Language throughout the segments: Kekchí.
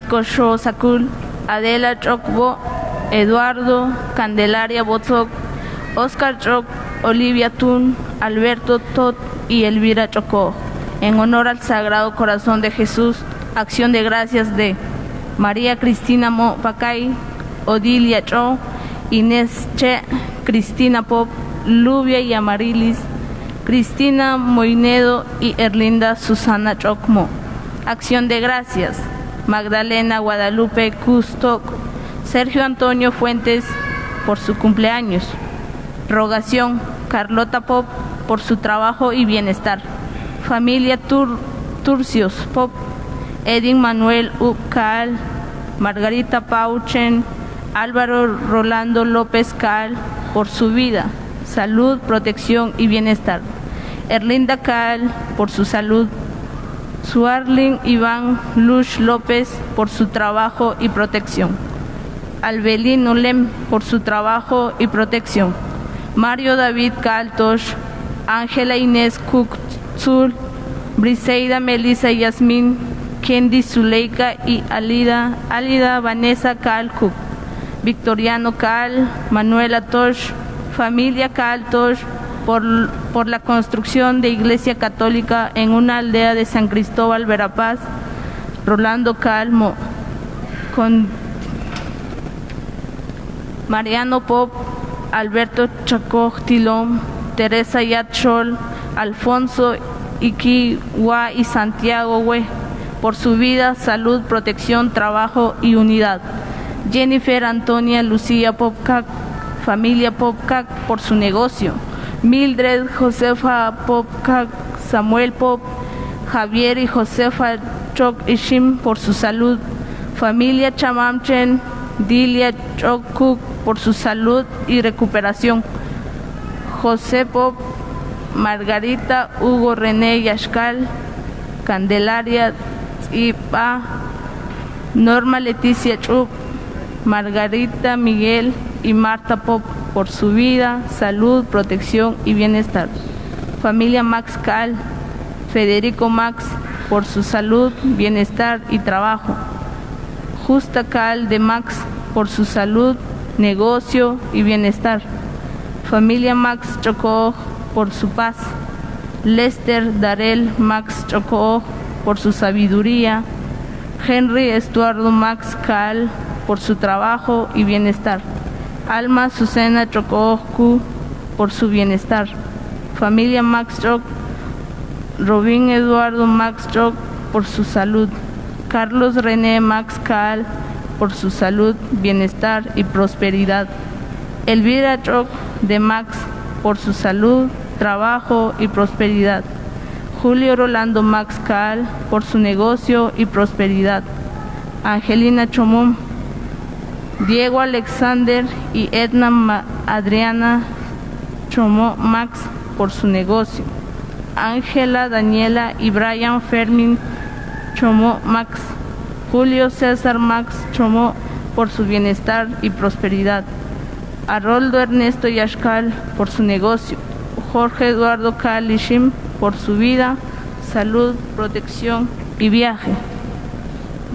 Xo Sacul, Adela Chocbo, Eduardo Candelaria Bozoc, Oscar Choc, Olivia Tun, Alberto Tot y Elvira Chocó. En honor al Sagrado Corazón de Jesús, acción de gracias de María Cristina Mo Pacay, Odilia Cho, Inés Che, Cristina Pop, Lubia y Amarilis, Cristina Moinedo y Erlinda Susana Chocmo. Acción de gracias. Magdalena Guadalupe Custoc, Sergio Antonio Fuentes por su cumpleaños. Rogación, Carlota Pop por su trabajo y bienestar. Familia Turcios Pop, Edin Manuel Ucal, Margarita Pauchen, Álvaro Rolando López Cal por su vida, salud, protección y bienestar. Erlinda Cal por su salud. Suarlin Iván Lush López por su trabajo y protección. Albelino Lem por su trabajo y protección. Mario David Caltosh, Ángela Inés Cook Zul, Briseida Melissa Yasmín, Kendi Zuleika y Alida, Alida Vanessa Cal Cook, Victoriano Cal, Manuela Tosh, familia Cal Tosh, por la construcción de Iglesia Católica en una aldea de San Cristóbal, Verapaz, Rolando Calmo, con Mariano Pop, Alberto Chacoj Tilón, Teresa Yatchol, Alfonso Iquiwa y Santiago Hue, por su vida, salud, protección, trabajo y unidad. Jennifer Antonia Lucía Popcac, familia Popcac, por su negocio. Mildred Josefa Popcac, Samuel Pop, Javier y Josefa Choc Ishim por su salud. Familia Chamamchen, Dilia Chocuk por su salud y recuperación. José Pop, Margarita Hugo René Yashcal, Candelaria Ipa, Norma Leticia Chup, Margarita Miguel y Marta Pop por su vida, salud, protección y bienestar. Familia Max Cal, Federico Max por su salud, bienestar y trabajo. Justa Cal de Max por su salud, negocio y bienestar. Familia Max Chocó por su paz. Lester Darel Max Chocó por su sabiduría. Henry Estuardo Max Cal por su trabajo y bienestar. Alma Susana Chocó por su bienestar. Familia Max Choc, Robin Eduardo Max Choc por su salud. Carlos René Max Cal por su salud, bienestar y prosperidad. Elvira Choc de Max por su salud, trabajo y prosperidad. Julio Rolando Max Cal por su negocio y prosperidad. Angelina Chomón, Diego Alexander y Edna Adriana Chomó Max por su negocio. Ángela Daniela y Brian Fermín Chomó Max. Julio César Max Chomó por su bienestar y prosperidad. Haroldo Ernesto Yashcal por su negocio. Jorge Eduardo Kalishim por su vida, salud, protección y viaje.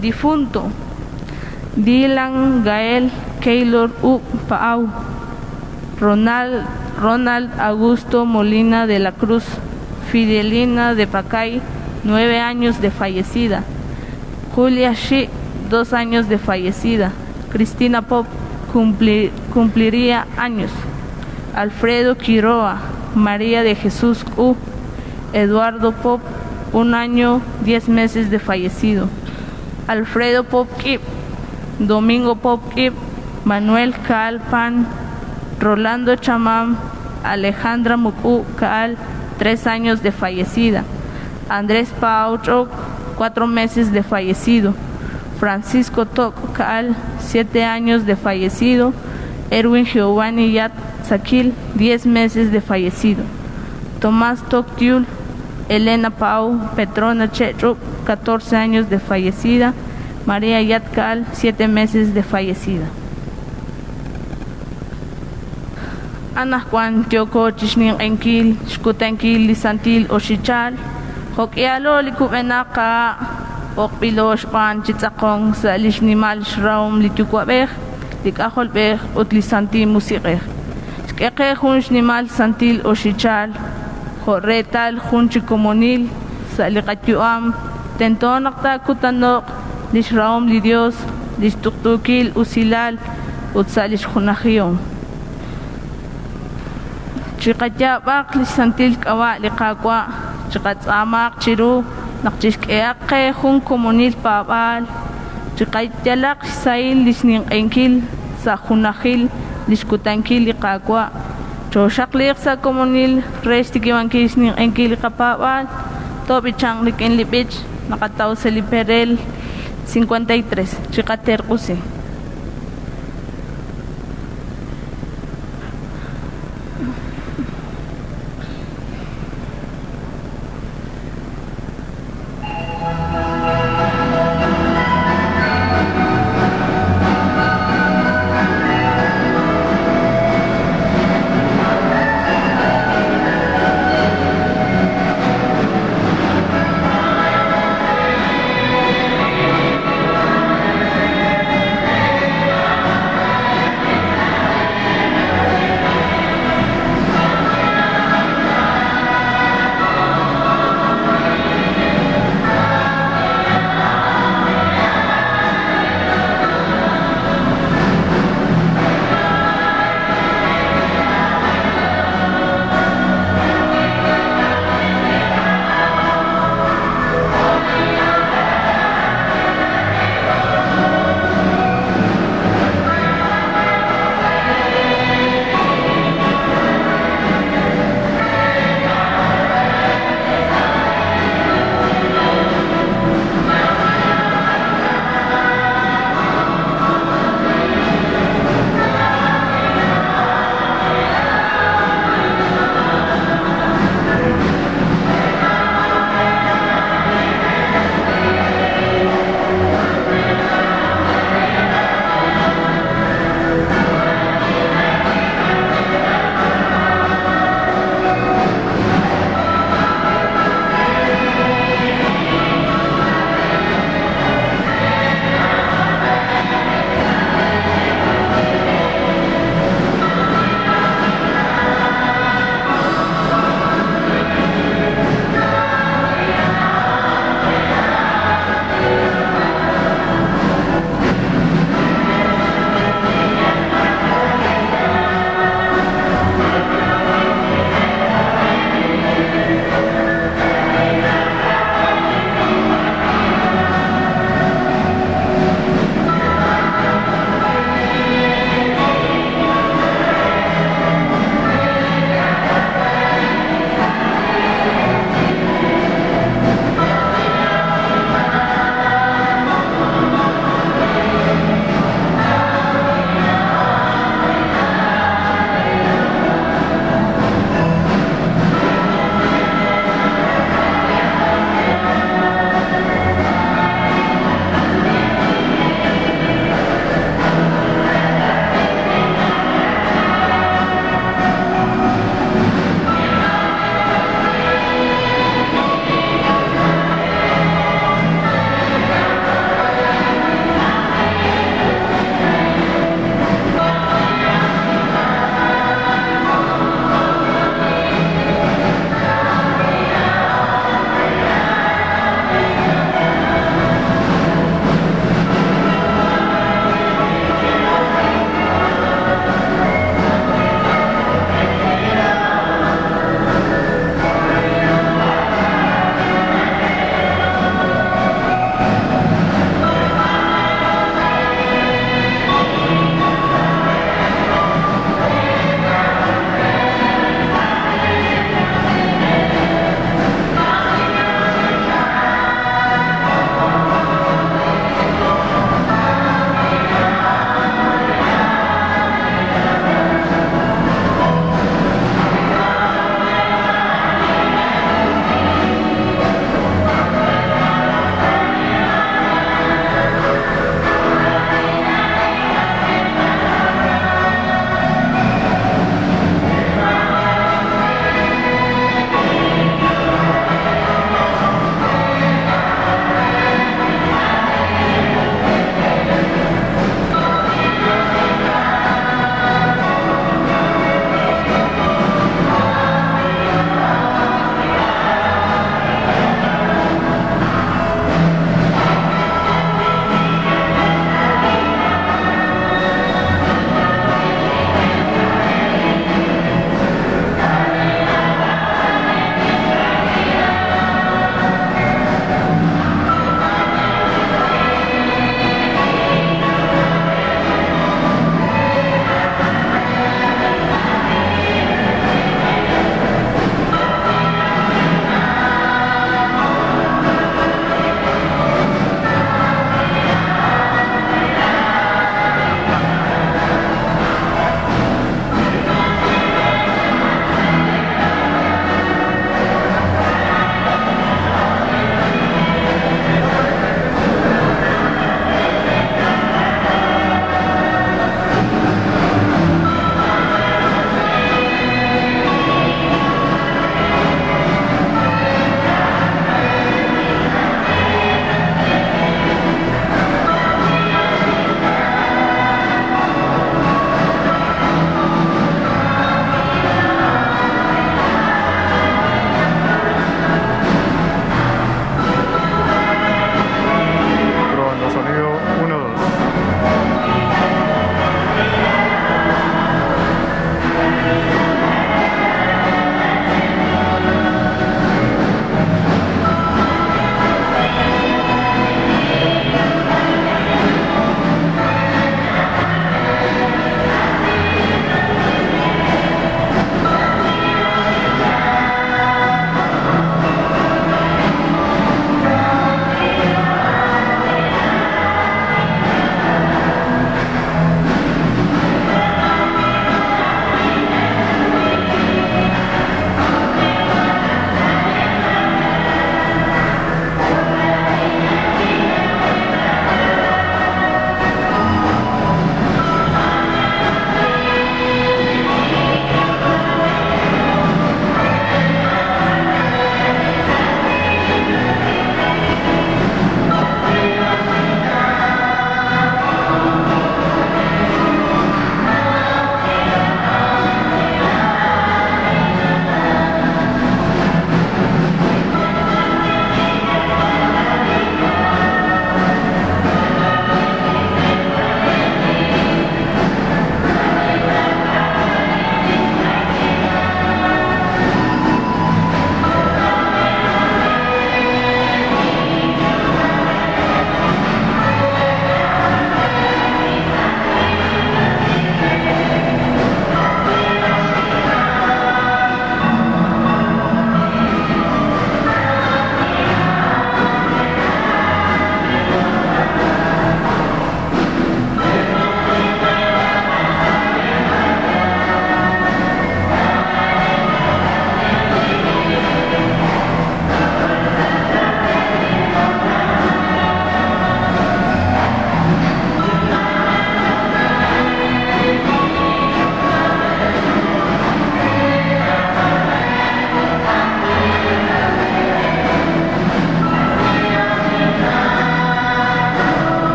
Difunto. Dylan Gael Keylor U. Paau. Ronald, Ronald Augusto Molina de la Cruz. Fidelina de Pacay, 9 años de fallecida. Julia Shi, 2 años de fallecida. Cristina Pop cumpliría años. Alfredo Quiroa, María de Jesús U, Eduardo Pop, 1 año, 10 meses de fallecido. Alfredo Pop Kip, Domingo Pop Kip, Manuel Cal Pan, Rolando Chamam, Alejandra Mucu Cal, 3 años de fallecida. Andrés Paucho, 4 meses de fallecido. Francisco Toc Cal, 7 años de fallecido. Erwin Giovanni Yat Saquil, 10 meses de fallecido. Tomás Toctiul, Elena Pau, Petrona Chechu, 14 años de fallecida. María Yatcal, 7 meses de fallecida. Ana Juan Tioko Chishnin Enkil, Xkutenkil, Lisantil, Oxichal, Jokialo, Likubenaqa, b'oqb'ilo xb'aan chi tz'aqonk sa' li xnimal xrahom li Yuwa'b'ej, li K'ajolb'ej ut li Santil Musiq'ej. Xk'e qe jun xnimal santil oxichal jo' reetal jun chi komonil sa' li qayu'am tento naq taakutano'q lix rahom li Dios, lix tuqtuukil usilal ut sa' lix junajihom. Chiqayaab'aq lix santil k'ab'a' li Qaawa', chiqatz'aamaq chiru naq chixk'ehaq qe jun komonil paab'aal, chiqayalaq xsahil lix ninq'ehinkil sa' junajil lix kutankil li Qaawa', chooxaqliiq sa' komonil re xtikib'ankil xninq'ehinkil li qapaab'aal, toob'ichanq rik'in li b'ich naqataw sa' li perel 53, chiqaterq'usi.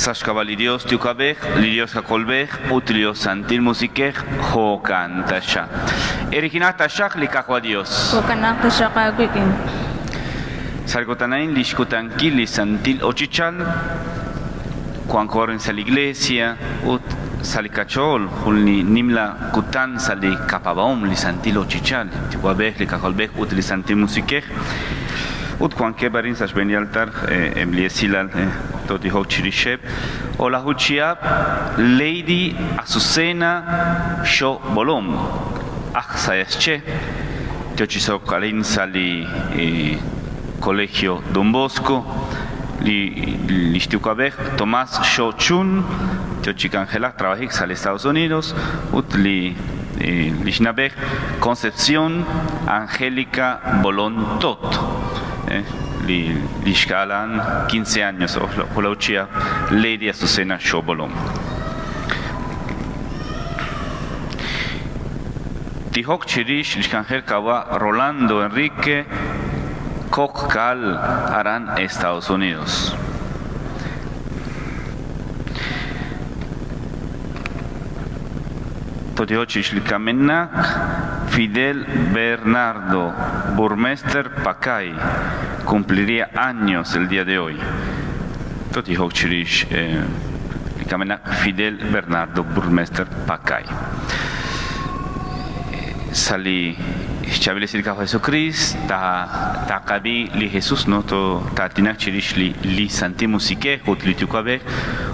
Sa' xk'ab'a' li Dios Yuwa'b'ej, li Dios K'ajolb'ej ut li Dios Santil Musiq'ej, jo'kan taxaq. Erikinaq taxaq li Qaawa' Dios. Jo'kanaq taxaq aawik'in. Sa' li xkutankil li Santil Ochichal, wanko arin sa' li iglesia ut sa' li kach'ool jun li nimla kutan sa' li kapab'ahom li Santil Ochichal, Yuwa'b'ej, li K'ajolb'ej ut li Santil Musiq'ej. Ut wankeb' arin sa' xb'een li altar eb' li esilal tootijok chirixeb'. Olaju chihab' Lady Azucena Xo Bolom, aj Sayaxche, teochisok arin sa' li Colegio Don Bosco, li xyuwa'b'ej Tomás Xo Chun, teochikanjelaq trabajik sa' li Estados Unidos, ut li xna'b'ej Concepción Angélica Bolón Tot, li xka'alan 15 años olaju chihab' Lady Azucena Xo Bolom. Tijok chirix li xk'anjel kawa' Rolando Enrique Kokal aran Estados Unidos. Totijok chirix li kamenaq Fidel Bernardo Burmester Pacay cumpliría años el día de hoy. Totijok chirix li kamenaq Fidel Bernardo Burmester Pacay. Sa' li xchaab'il esil li Qaawa' Jesucrist taqab'i li Jesus no taatinaq chirix li Santil Musiq'ej ut li Yuwa'b'ej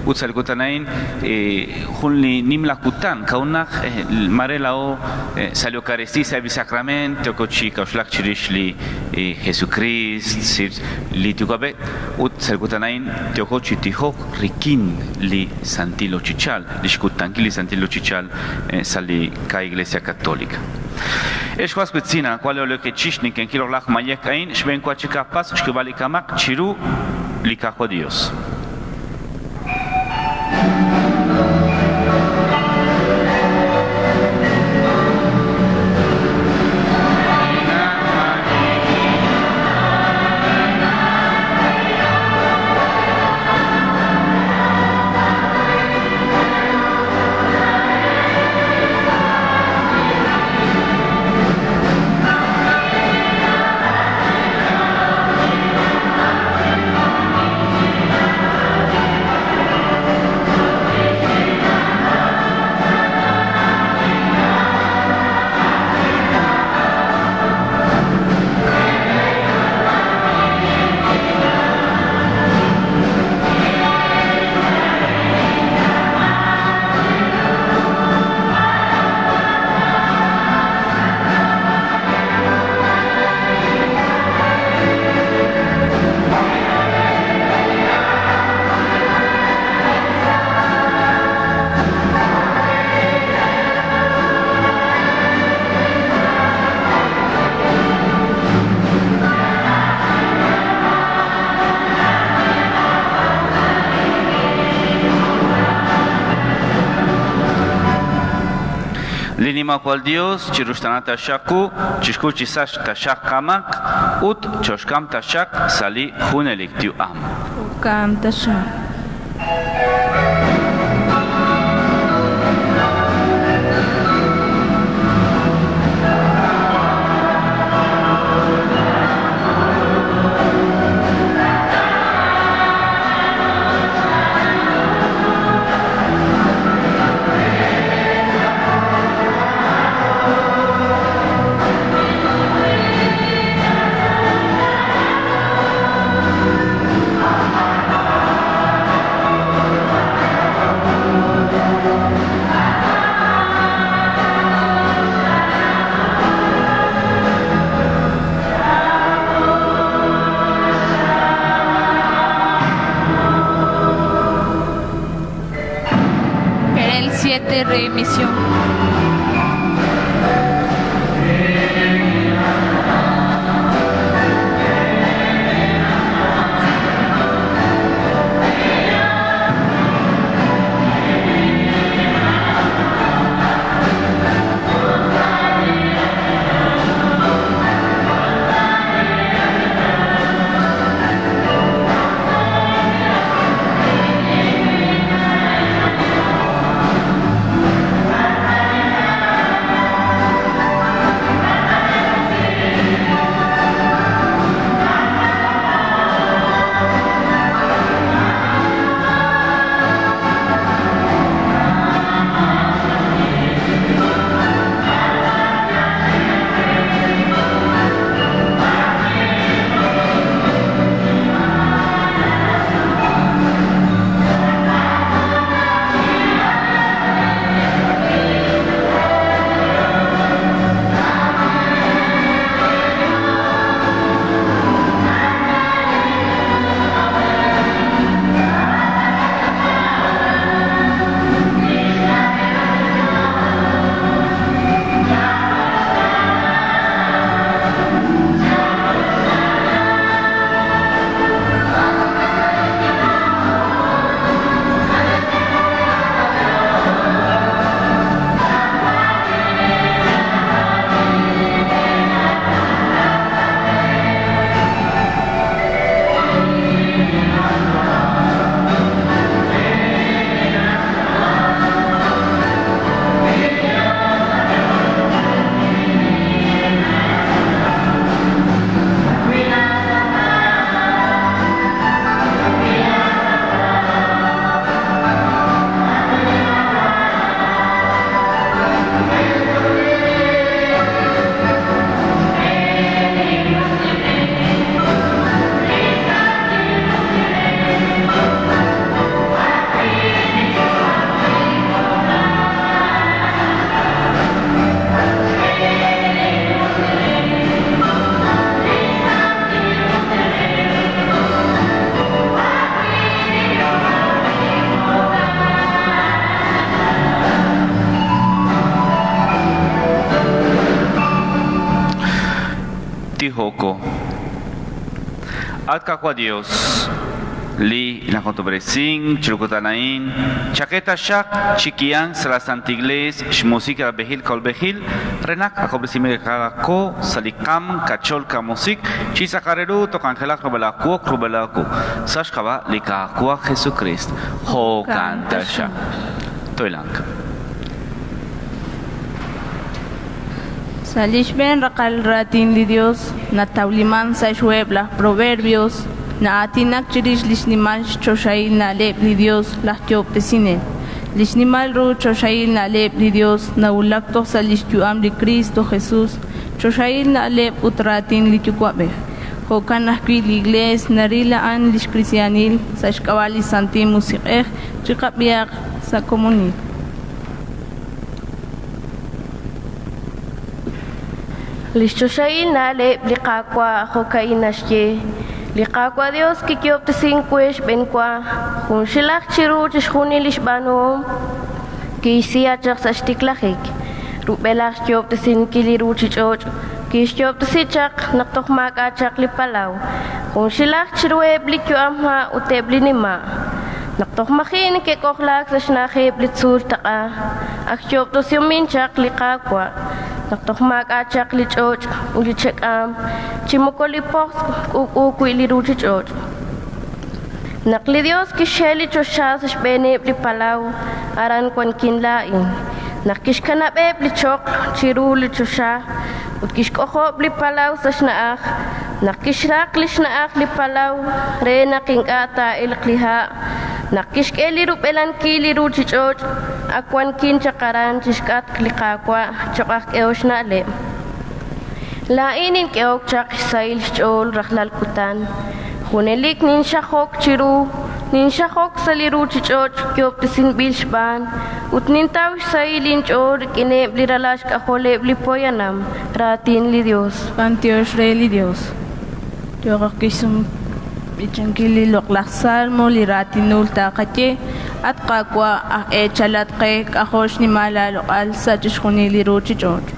ut sa' li kutan a'in jun li nimla kutan ka'unaq mare laa'o sa' li Eucaristía sa' li sacramento yoko chi k'a'uxlaq chirix li Jesucrist li Yuwa'b'ej ut sa' li kutan a'in yoko chi tijok rikin li Santil Ochichal, li xkutankil li Santil Ochichal sa' li ka Iglesia Católica. Ex was witzina, cual lo que chixni ken kilo laj mayek ain, xben kwa chika pas xkubali kamak chiru li Qaawa' Dios. Linima cual Dios, chiruxtana tashaku, chishku chisash tashak kamak, ut choshkam tashak sali junelik tiu am. Jo'kan taxaq. 7, remisión. Domingo. At Qaawa' Dios, li nakotob'resink chiru kutan a'in, chak'e taxaq chi ki'ank sa' la Santa Iglees xmusik rab'ejil kolb'ejil re naq ak'ob'resinb'ilaqo sa' li qaam kach'ool qamusik chi tz'aqal re ru took'anjelaq rub'el aawoq rub'el aawu sa' xk'ab'a' li Qaawa' Jesukriist. Jo'kan taxaq. Tohilank. Sa' li xb'een raqal raatin li Dios natawliman sa' xhuheb' laj Proverbios, na'aatinak chirix li xnimal xchoxahil na'leb' li Dios laj Yo'ob'tesinel. Li xnimal ru choxahil na'leb' li Dios nawulak toj sa' lix yu'am li Kristo Jesus, choxahil na'leb' ut raatin li Yuwa'b'ej. Jo'kan ajwi' li Iglees naril a'an lix kristiaanil sa' xk'ab'a' li Santil Musiq'ej chiqab'ihaq sa' komonil. Li xchoxahil na'leb' li Qaawa' jo'ka'in naxye: Li Qaawa' Yos kiyoob'tesink we xb'enwa, junxilaj chiru chixjunil li xb'aanuhom kixsiya chaq sa' xtiklajik. Rub'elaj xyoob'tesinkil li ruuchich'och' kixyoob'tesi chaq naq toj maak'a' chaq li palaw, junxilaj chiruheb' li yu'amha' ut eb' li nima'. Naq toj maji' neke'k'ojlaak sa' xna'ajeb' li tzuul taq'a, ak yoob'tesihomin chaq li Qaawa', naq toj maak'a' chaq li ch'och' ut li che'k'aam, chi moko li pojtz' k'uub'k'u wi' li ruuchich'och'. Naq li Yos kixhel li choxa sa' xb'eeneb' li palaw, aran wankin laa'in. Naq kixkanab'eb' li choql chiru li choxa ut kixk'ojob' li palaw sa' xna'aj, naq kixraq li xna'aj li palaw re naq ink'a' taa'elq li ha', naq kixk'e li rub'elankil li ruuchich'och', ak wankin chaq aran chi xk'atq li Qaawa' cho'q aj k'ehol xna'leb'. Laa'in nink'ehok chaq xsahil xch'ool rajlal kutan, junelik ninxajok chiru, ninxajok sa' li ruuchich'och' yoob'tesinb'il xb'aan, ut nintaw xsahil inch'ool rik'ineb' li ralal xk'ajoleb' li poyanam, raatin li Yos. B'antiox re li Dios. Yooq kixsum b'ichankil li loq'laj salmo li raatinul taaqaye, at Qaawa' aj eechalat qe k'ajo' xnimal aaloq'al sa' chixjunil li ruuchich'och'.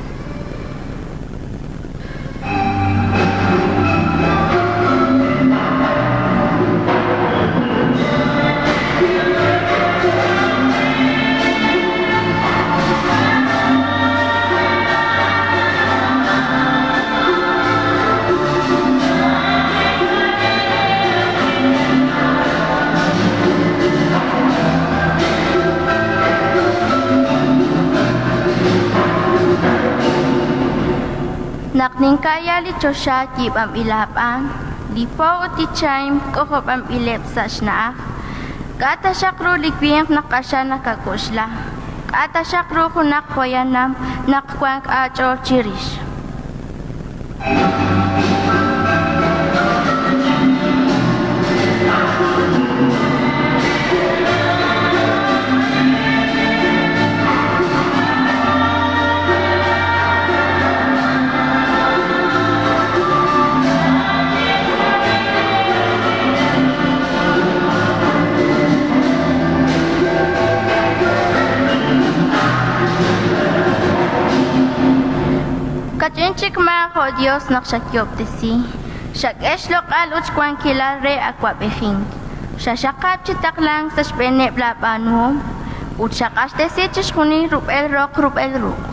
Naq ninka'ya li choxa yiib'anb'il aab'aan, li po ut li chahim k'ojob'anb'ileb' sa' xna'aj. K'a' taxaq ru li winq naq q'axal nakak'oxla, k'a' taxaq ru junaq poyanam naq wank aach'ool chirix. Kach'in chik maa jo' Dios naq xatyoob'tesi, xak'e xloq'al ut xwankilal re awa'b'ejink, xaxaqab' chi taqlank sa' xb'eeneb' laab'aanuhom ut xaq'axtesi chixjunil rub'el roq rub'el ruq'.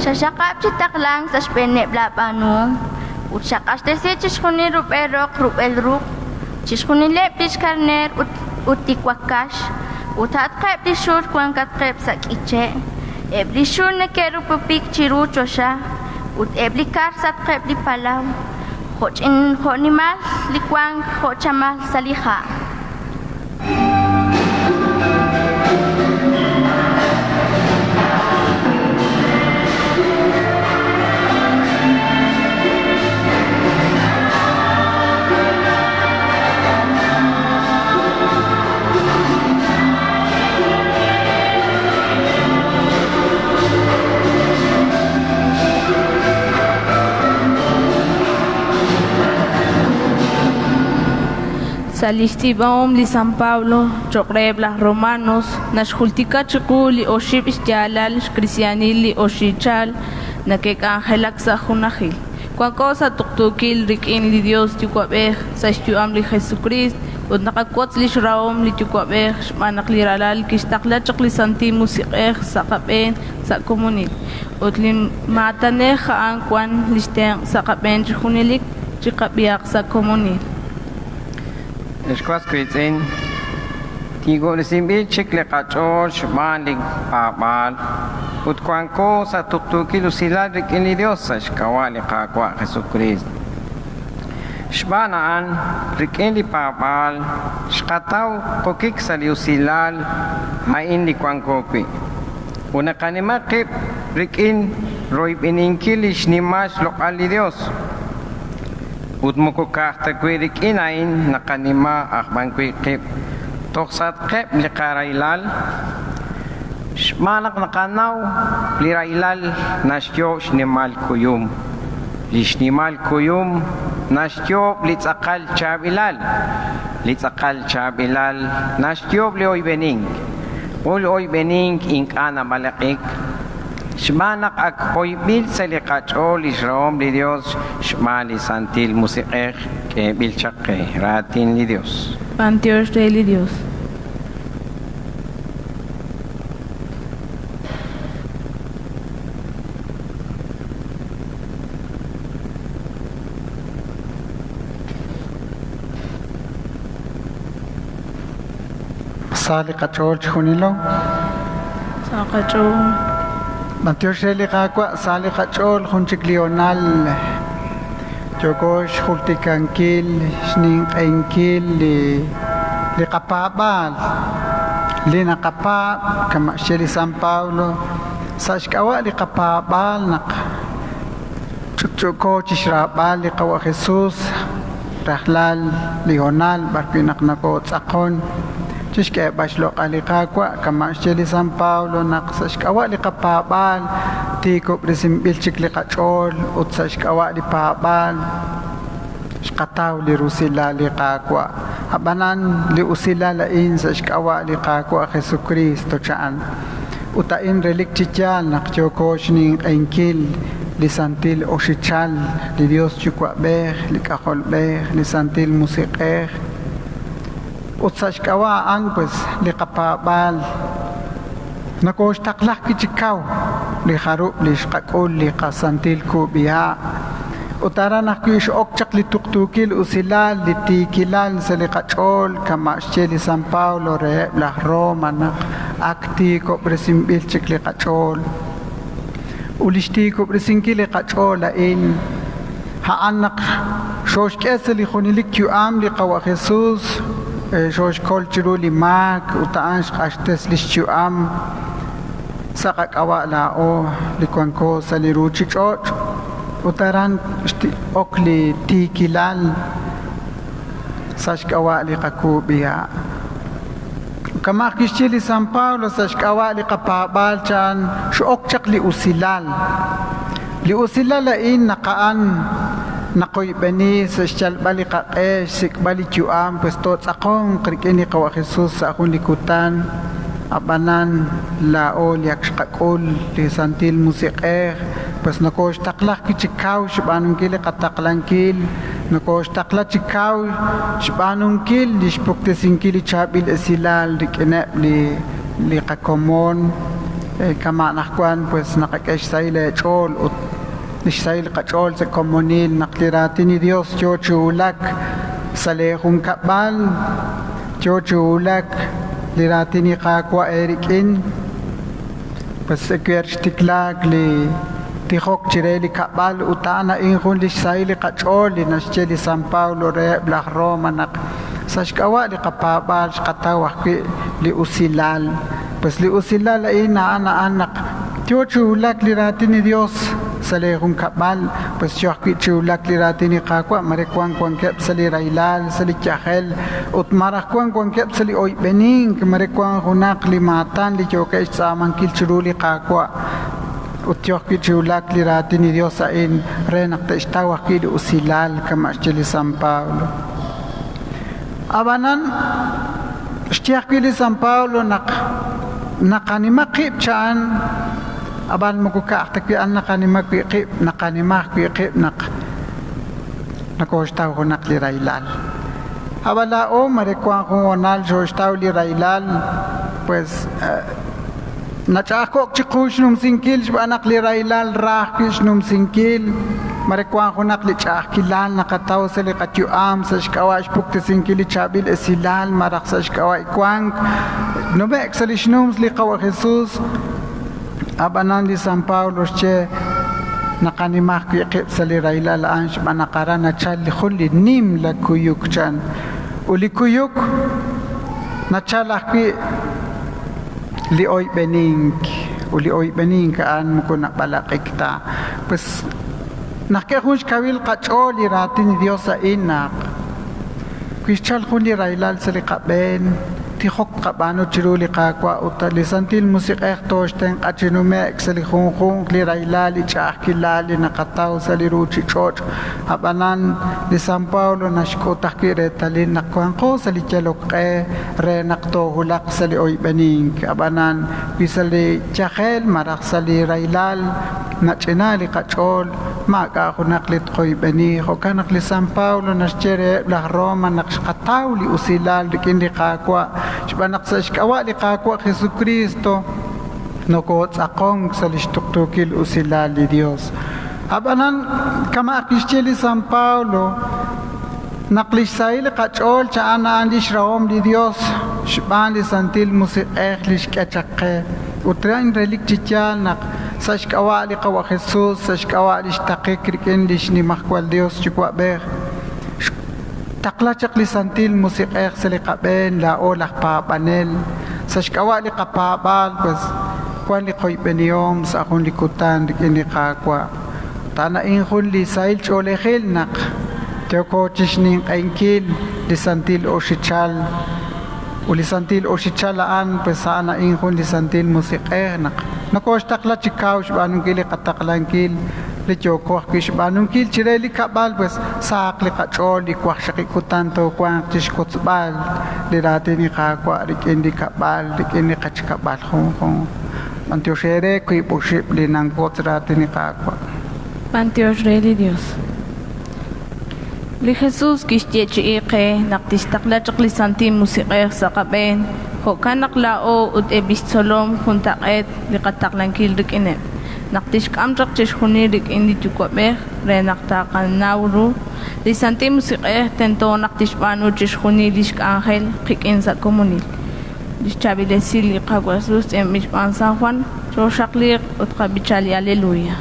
Xaxaqab' chi taqlank sa' xb'eeneb' laab'aanuhom ut xaq'axtesi chixjunil rub'el roq rub'el ruq', chixjunileb' li xkarneer ut li wakax, ut a'atqeb' li xul wankatqeb' sa' k'iche', eb' li xul neke'rupupik chiru choxa, ut eb' li kar sa'atqeb' li palaw, jo'nimal li wank jo' chamal sa' li ha'. Sa' li xtz'iib'ahom li San Pablo cho'q reheb' laj Romanos naxjultika chiqu li oxib' xyaalal xkrisyaanil li oxichal nake'k'anjelak sa' junajil. Wanko sa' tuqtuukil rik'in li Dios Yuwa'b'ej sa' xyu'am li Jesukriist ut naqawotz li xrahom li Yuwa'b'ej xb'aan naq li Ralal kixtaqla chaq li Santil Musiq'ej sa' qab'een sa' komonil. Ut li maatanej a'an wan li xtenq' sa' qab'een chi junelik chiqab'ihaq sa' komonil. Ex was wiitz'in, tiikob'resinb'il chik li qach'ool xb'aan li paab'aal ut wanko sa' tuqtuukil usilal rik'in li Dios sa' xk'ab'a' li Qaawa' Jesukriist. Xb'aan a'an, rik'in li paab'aal xqataw qokik sa' li usilal a'in li wanko wi'. Ut naqanima qib' rik'in royb'eninkil li xnimal xloq'al li Dios. Ut moko ka'aj ta wi' rik'in a'in naqanima aj b'an wi' qib' toj sa'atqeb' li qarahilal, xb'aan naq naqanaw li rahilal naxyoob' xnimal kuyum, li xnimal kuyum naxyoob' li tz'aqal chaab'ilal, li tz'aqal chaab'ilal naxyoob' li oyb'enink, ut li oyb'enink ink'a' nab'alaq'ik. Xb'aan naq ak hoyb'il sa' li qach'ool lix rahom li Dios xb'aan li Santil Musiq'ej k'eeb'il chaq qe. Raatin li Dios. B'antiox re li Dios. Sa li qach'ool chixjunilo. Sa qach'ool. B'antiox re li Qaawa' sa li qach'ool jun chik li hoonal yooko xjultikankil xninq'ehinkil li li qapaab'aal li naqapaab' kama' xye li San Pablo sa' xk'ab'a' li qapaab'aal naq ch'utch'uuko chi xraab'al li Qawa' Jesus rajlal li hoonal b'arwi' naq nokootz'aqon chi xk'eeb'al xloq'al li Qaawa' kama' xye li San Pablo naq sa' xk'ab'a' li qapaab'aal tiikob'resinb'il chik li qach'ool ut sa' xk'ab'a' li paab'aal xqataw li rusilal li Qaawa'. Ab'anan li usilal a'in sa' xk'ab'a' li Qaawa' Jesukristo cha'an. Ut a'in relik chi yaal naq yooko xninq'ehinkil li santil oxichal, li Dios Yuwa'b'ej, li K'ajolb'ej, li Santil Musiq'ej. Ut sa' xk'ab'a' a'an pues li qapaab'aal nokooxtaqla ajwi' chi kaw li jarub' li xqak'ul li qasantil kub'iha'. Ut aran ajwi' x'ok chaq li tuqtuukil usilal, li tiikilal sa' li qach'ool, kama' xye li San Pablo reheb' laj Roma naq ak tiikob'resinb'il chik li qach'ool. Ut li xtiikob'resinkil li qach'ool a'in, a'an naq xooxk'e sa' li junelik yu'am li Qawa' Jesus, xooxkol chiru li maak ut a'an xq'axtes li xyu'am sa' qak'ab'a' laa'o li wanko sa' li ruuchich'och'. Ut aran ok li tiikilal sa' xk'ab'a' li qakuub'iha'. Kama' aj kixye li San Pablo sa' xk'ab'a' li qapaab'aal chan x'ok chaq li usilal. Li usilal a'in naq a'an naqoyb'eni sa' xyalb'al li qaq'e xsik'b'al li yu'am pues tootz'aqonq rik'in li Qawa' Jesus sa' jun li kutan, ab'anan laa'o li ak xqak'ul li Santil Musiq'ej pues nokooxtaqla ajwi' chi kaw xb'aanunkil li qataqlankil, nokooxtaqla chi kaw xb'aanunkil li xpuktesinkil li chaab'il esilal rik'ineb' li li qakomon kama' anaqwan pues naqak'e xsahil eech'ool ut li xsahil qach'ool sa' komonil naq li raatin li Dios yo chi wulak sa' leejunkab'al, yo chi wulak li raatin li Qaawa' eerik'in. Pues ewer xtiklaak li tijok chire li kab'al ut a'an a'in jun li xsahil li qach'ool li naxye li San Pablo reheb' laj Roma naq sa' xk'ab'a' li qapaab'aal xqataw ajwi' li usilal. Pues li usilal a'in a'an a'an naq yo chi wulak li raatin li Dios sa' leejunkab'al, pues yo ajwi' chi wulak li raatin li Qaawa' mare wank wankeb' sa' li rahilal, sa' li yajel ut maraj wank wankeb' sa' li oyb'enink, mare wank junaq li maatan li yookeb' xtz'aamankil chiru li Qaawa' ut yo ajwi' chi wulak li raatin li Dios a'in re naq te'xtaw ajwi' li usilal kama' xye li San Pablo. Ab'anan xye ajwi' li San Pablo naq naqanima qib' cha'an ab'an moko ka'aj ta wi' an naqanima wi' qib' naqanima ajwi' qib' naq nakooxtaw junaq li rahilal. Ab'an laa'o mare wank jun hoonal xooxtaw li rahilal pues nach'a'ajko'k chiqu xnumsinkil xb'aan naq li rahilal ra ajwi' xnumsinkil mare wank junaq li ch'a'ajkilal naqataw sa' li qayu'am sa' xk'ab'a' xpuktesinkil li chaab'il esilal malaj sa' xk'ab'a' wank nume'k sa' li xnums li Qawa' Jesus. Ab'anan li San Pablo xye naqanima ajwi' qib' sa' li rahilal a'an xb'aan naq aran nachal jun li nimla kuyuk chan ut li kuyuk nachal ajwi' li oyb'enink ut li oyb'enink a'an moko nab'alaq'ik ta. Pues naq ke jun xkawil qach'ool li raatin li Dios a'in naq wi xchal jun li rahilal sa' li qab'een tijok qab'aanu chiru li Qaawa' ut li Santil Musiq'ej tooxtenq'a chi nume'k sa' li junjunq li rahilal li ch'a'ajkilal li naqataw sa' li ruuchich'och'. Ab'anan li San Pablo naxk'ut ajwi' reetalil naq wanqo sa' li yalok q'e re naq toowulaq sa' li oyb'enink. Ab'anan wi sa' li yajel malaj sa' li rahilal nach'ina li qach'ool maak'a' junaq li tqoyb'eni. Jo'kan naq li San Pablo naxye reheb' laj Roma naq xqataw li usilal rik'in li Qaawa' xb'aan naq sa' xk'ab'a' li Qaawa' Jesucristo nokootz'aqonk sa' li xtuqtuukil usilal li Dios. Ab'anan kama' kixye li San Pablo naq li xsahil li qach'ool cha'an a'an li xrahom li Dios xb'aan li Santil Musiq'ej li xk'e chaq qe. Ut a'in relik chi yaal naq sa' xk'ab'a' li Qawa' Jesus, sa' xk'ab'a' li xtaqik rik'in li xnimajwal Dios Yuwa'b'ej, xtaqla chaq li Santil Musiq'ej sa' li qab'een laa'o laj paab'anel. Sa' xk'ab'a' li qapaab'aal pues wan li qoyb'enihom sa' jun li kutan rik'in li Qaawa'. Ta'an a'in jun li sahil ch'oolejil naq yooko chixninq'ehinkil li Santil Oxichal. Ut li Santil Oxichal a'an pues a'an a'in jun li Santil Musiq'ej naq nokooxtaqla chi kaw xb'aanunkil li qataqlankil li yooko ajwi' xb'aanunkil chire li kab'al pues sahaq li qach'ool li waqxaqib' kutan toowanq chixwotzb'al li raatin li Qaawa' rik'in li kab'al rik'in li qechkab'al junjunq. B'antiox eere wiib' oxib' li nanwotz raatin li Qaawa'. B'antiox re li Dios. Li Jesus kixyeechi'i qe naq tixtaqla chaq li Santil Musiq'ej sa' qab'een, jo'kan naq laa'o ut eb' lix tzolom juntaq'eet li qataqlankil rik'ineb', naq tixk'am chaq chixjunil rik'in li Yuwa'b'ej re naq taqanaw ru. Li Santil Musiq'ej tento naq tixb'aanu chixjunil lix k'anjel qik'in sa' komonil. Lix chaab'il esil li Qaawa' Jesus tz'iib'anb'il xb'aan San Juan, chooxaqliiq ut qab'icha li Aleluya.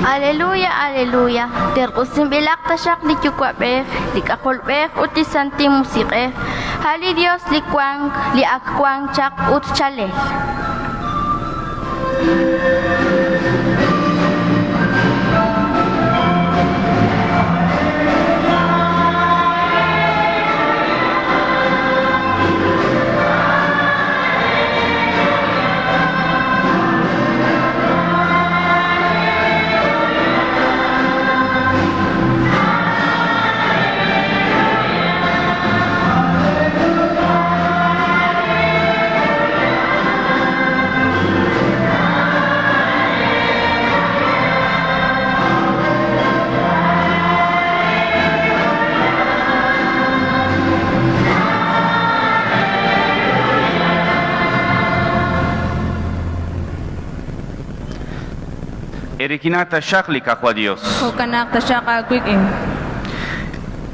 Aleluya, aleluya. Terq'usinb'ilaq taxaq li Yuwa'b'ej, li K'ajolb'ej ut li Santil Musiq'ej. A' li Dios li wank, li ak wank chaq ut chalel. Erikinata xaq li kaqwa Dios. Jo'kanaq taxaq aawik'in.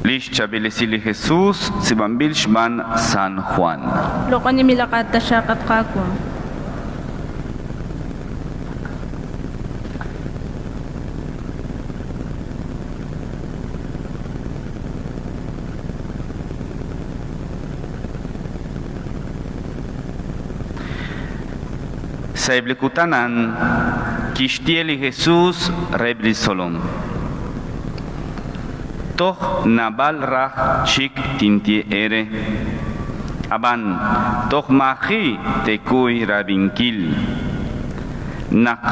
Lix chabilesili Jesús tzibambil xman San Juan. Loq'oni milaqat taxaq at Qaawa'. Saiblikutanan kixtieli Jesús rebli solom. Toj nabal raj chik tintie ere. Aban toj maji tekuy rabinkil. Nak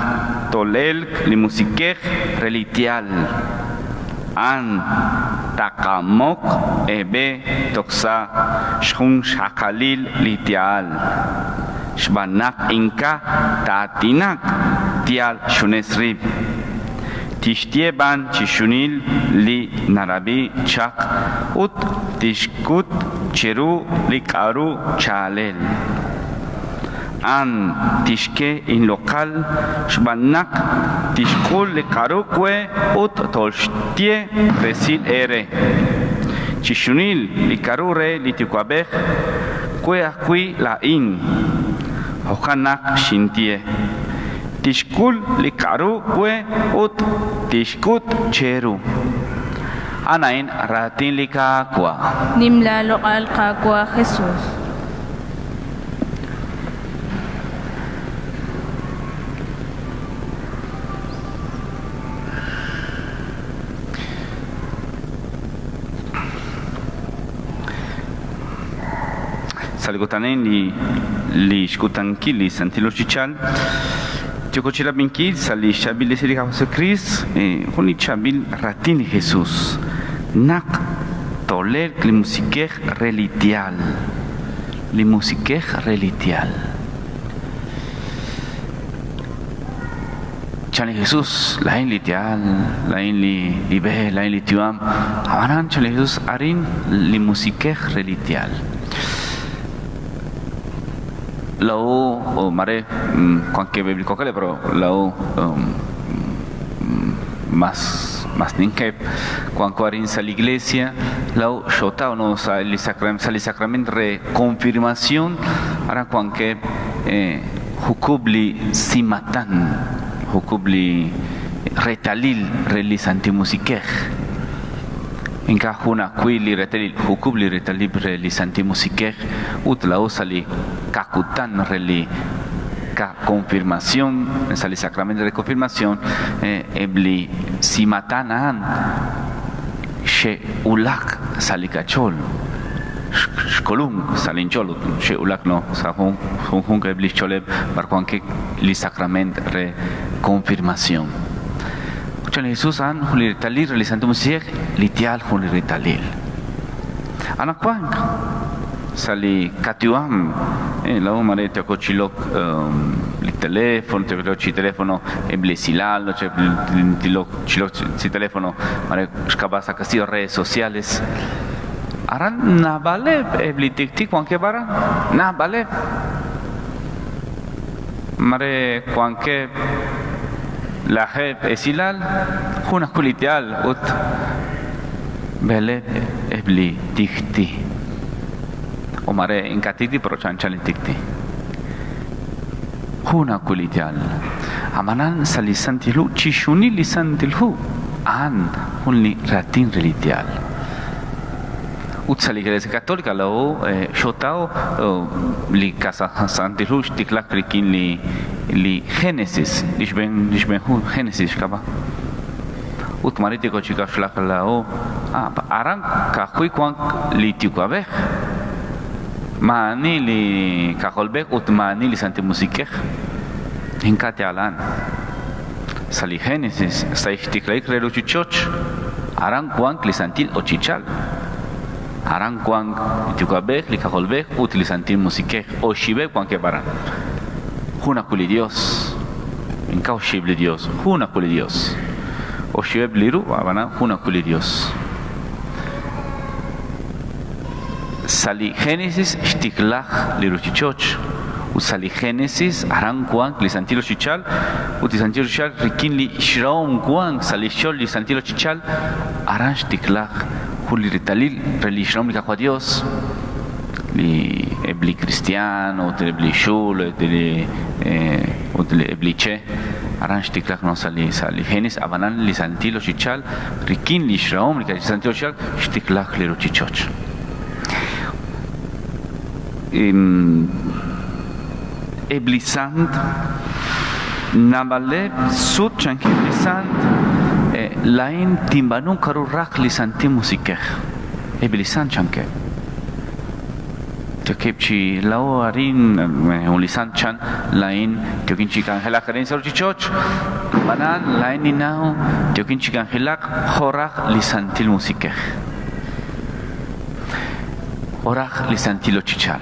tolelk limusikej relitial. An takamok ebe toksa xjun xakalil litial. Xbanak inka tatinak tial xunesrib. Tixtieban chixunil li narabi chak ut tixkut cheru li karu chalel. An tixke in local xbanak tixkul li karu kwe ut tolxtie resil ere. Chixunil li karu re li tikuabej kwe akui la in. Jokanak xintie. Tixkul li karu kwe ut tixkut cheru. Anain ratin li kaakwa. Nimla loq'al Qaawa' Jesús. Salgutanen li li xkutankil li santilo chichal. Tiokochila binkil sali xabil li sili Jesucristo, jun li chabil ratin li Jesús. Nak toler li musikej relitial. Li musikej relitial. Chale Jesús, la in litial, la in li libe, la in litiuam. Abanan chale Jesús arin li musikej relitial. La u o mare cuanque bíblico que le pero la u más más ninke cuanco arin sal iglesia la u shota o no sal sacramento re confirmación ara cuanque jukubli simatan jukubli retalil relis antimusikej en cajuna cuili retalil jukubli retalil relis antimusikej ut la u sali kakutan reli ka confirmación sali sacramento de confirmación ebli simatanan she ulak salikachol xkolum salinchol she ulak no sa jun jun ebli choleb barcuanque li sacramento re confirmación. Chale Jesús an juli retalil realizando musiek litial juli retalil. Anacuanc sali katiuam la u mare te cochilok li teléfono te cochi teléfono eblesilal che tilok chilok si teléfono mare xkabasa castillo redes sociales aran na vale eblitik cuanque bara na vale mare cuanque la jeb esilal juna kulitial ut bele ebli tikti o mare incatiti pero chanchal tikti juna kulitial amanan salisantilu chishuni lisantilhu an junli ratin relitial ut sali iglesia católica la o shotao li casa santilhu tiklak rikin li li Génesis lishben Génesis kaba ut maritiko chika shlak la o aran kahui kuan li tikuabej maani li kajolbej ut maani li santimusikej hinkate alan sali Génesis saixtiklaik reluchichoch aran kuan li santil ochichal aran kuan tikuabej li kajolbej ut li santimusikej oxibej kuan ke baran juna kuli Dios inka oxible Dios juna kuli Dios oxibeb liru abana juna kuli Dios sali Génesis xtiklaj liruchichoch u sali Génesis aran kuan li santilo chichal ut li santil ochichal rikin li xraom wank sa' li xchol li santil ochichal aran xtiklaj jun li retalil re li xraom li Qaawa' Dios li eb' li cristiano ut eb' li xul ut eb' li che aran xtiklaj no sa' li Génesis ab'anan li santil ochichal rikin li xraom li santil ochichal xtiklaj li ruchichoch. Eb' li sant naab'aleb' sut chankeb' li sant lain tinb'aanu k'aru raj li santil musikej eb' li sant chankeb' tiokeb' chi lao arin jun li sant chan lain tiokin chi k'anjelaq arin sa' ruchichoch ab'anan lain ninnaw tiokin chi k'anjelaq jo' raj li santil musikej oraj li santil ochichal.